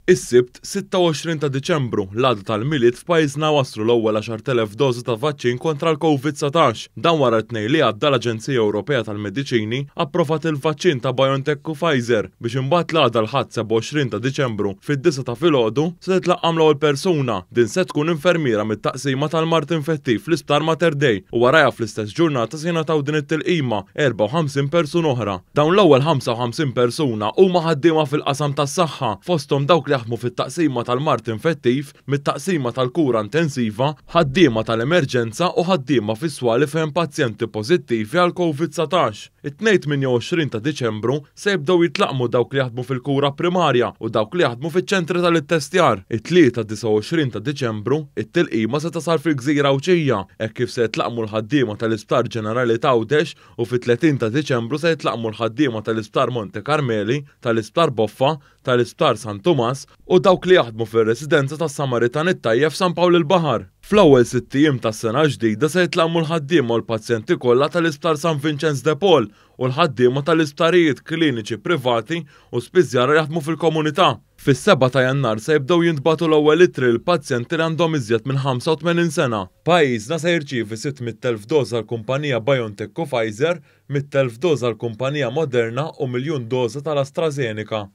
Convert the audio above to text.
Is-Sibt, 26 ta' Diċembru, l-għada tal-Milied f'pajjiżna waslu l-ewwel 10,000 doża ta' vaċċin kontra l-Covid-19. Dan wara t-Tnejn li għadda l-Aġenzija Ewropea tal-Mediċini approvat il-vaċċin ta' BioNTech u Pfizer biex imbagħad l-għada l-Ħadd 27 ta' Diċembru fid-disgħa ta' filgħodu se titlaqqam l-ewwel persuna. Din se tkun infermiera mit-taqsima tal-mard infettiv fl-Isptar Mater Dei u warajha fl-istess ġurnata se jingħataw din it-tilqima 54 persuna oħra. Dawn l-ewwel 55 persuna huma ħaddiema fil-qasam tas-saħħa, fosthom dawk li jaħdmu fit-taqsima tal-mard infettiv, mit-taqsima tal-kura intensiva, ħaddiema tal-emerġenza u ħaddiema fi swali fejn pazjenti pożittivi għal Covid 19. It-Tnejn 28 ta' Diċembru se jibdew jitlaqqmu dawk li jaħdmu fil-kura primarja u dawk li jaħdmu fiċ-ċentri tal-ittestjar. It-Tlieta 29 ta' Diċembru, it-tilqima se tasal fil-gżira Għawdxija, hekk kif se jitlaqqmu l-ħaddiema tal-Isptar Ġenerali t'Għawdex u fit-30 ta' Diċembru se jitlaqqmu l-ħaddiema tal-Isptar Monte Carmeli, tal-Isptar Boffa, tal-Isptar San Tumas u dawk li jaħdmu fir-Residenza tas-Samaritan it-Tajjeb f'San Pawl il-Baħar. Fl-ewwel sitt ijiem tas-sena l-ġdida se jitlaqqmu l-ħaddiema u l-pazjenti kollha tal-Isptar San Vinċenz de Paul u l-ħaddiema tal-isptarijiet kliniċi privati u spiżjara li jaħdmu fil-komunità. Fis-7 ta' Jannar se jibdew jintbagħtu l-ewwel ittri lil pazjenti li għandhom iżjed minn 85 sena. Pajjiżna se jirċievi 600,000 doża l-kumpanija BioNTech u Pfizer, 100,000 doża l-kumpanija Moderna u miljun doża tal-AstraZeneca.